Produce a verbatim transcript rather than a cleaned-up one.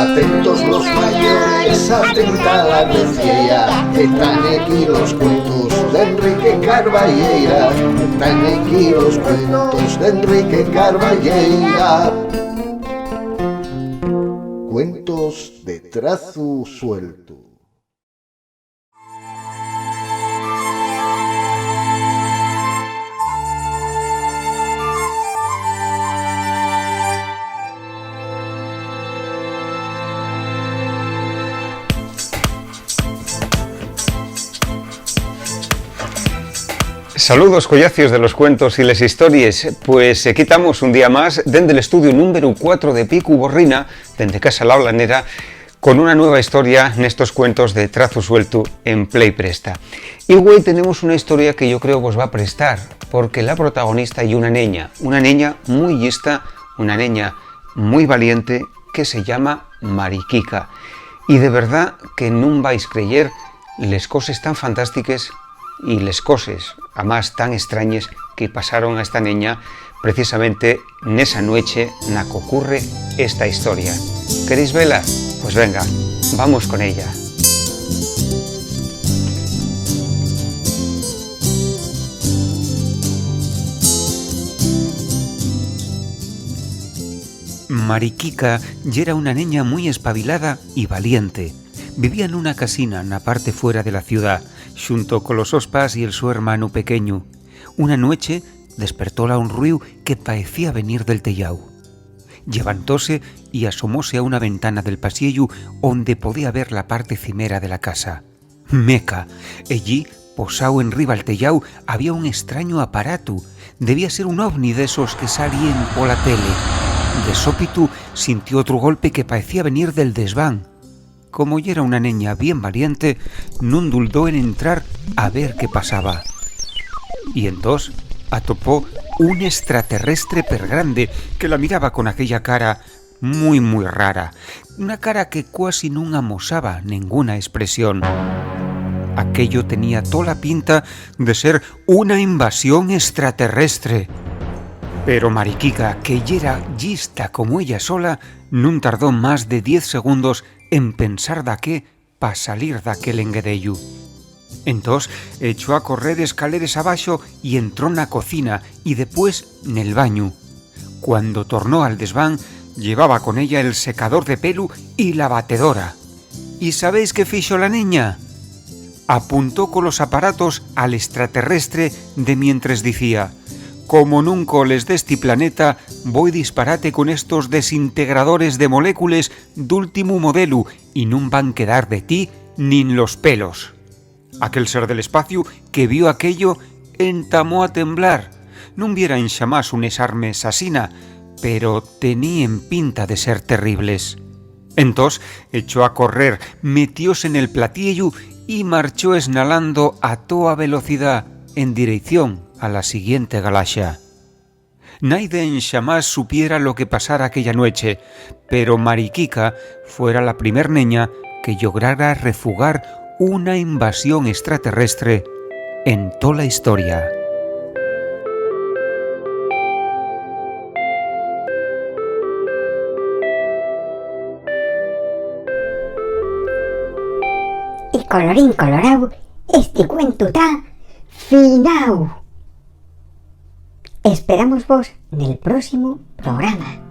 Atentos los mayores, atenta la vecieya, que tán equí los cuentos d'Enrique Carballeira, tán equí los cuentos d'Enrique Carballeira. Cuentos de trazu sueltu. Saludos, collacios de los cuentos y les histories. Pues, eh, quitamos un día más dende l'estudiu númberu cuatro de Picu Borrina, dende Casa La Blanera, con una nueva historia nestos cuentos de trazu sueltu en Play Presta. Y güei tenemos una historia que yo creo vos va a prestar, porque la protagonista ye una neña, una neña mui llista, una neña mui valiente, que se llama Mariquica. Y de verdá que nun vais creyer les coses tan fantástiques y les coses, amás, tan estrañes que pasaron a esta neña precisamente nesa nueche na qu'ocurre esta historia. ¿Queréis vela? Pues venga, vamos con ella. Mariquica yera una neña mui espabilada y valiente. Vivía nuna casina na parte fuera de la ciudá, xunto colos sos pas y el so hermanu pequeñu. Una nueche despertóla un ruiu que paecía venir del teyáu. Llevantóse y asomóse a una ventana del pasiellu onde podía ver la parte cimera de la casa. Meca, ellí, posáu enriba'l teyáu, había un estrañu aparatu. Debía ser un ovni d'esos que salíen pola tele. De sópitu sintió otru golpe que paecía venir del desván. Como yera una neña bien valiente, nun duldó en entrar a ver qué pasaba. Y entós atopó un estraterrestre pergrande que la miraba con aquella cara mui, mui rara, una cara que cuasi nun amosaba nenguna espresión. Aquello tenía tola pinta de ser una invasión estraterrestre. Pero Mariquica, que yera llista como ella sola, nun tardó más de diez segundos en pensar daqué pa salir d'aquel enguedellu. Entós echó a correr escaleres abaxo y entró na cocina y depués nel bañu. Cuando tornó al desván, llevaba con ella el secador de pelu y la batedora. ¿Y sabéis qué fixo la neña? Apuntó colos aparatos al estraterrestre de mientres dicía: "Como nun coles d'esti planeta, voi disparate con estos desintegradores de molécules d'últimu modelu y nun van quedar de ti nin los pelos". Aquel ser del espaciu que vio aquello entamó a temblar. Nun viera enxamás unes armes asina, pero teníen pinta de ser terribles. Entós echó a correr, metióse nel platiellu y marchó esnalando a toa velocidá en direición a la siguiente galaxa. Naide enxamás supiera lo que pasara aquella nueche, pero Mariquica fuera la primer neña que llograra refugar una invasión estraterrestre en tola historia. Y colorín colorao, esti cuentu ta finao. Esperamos vos nel próximo programa.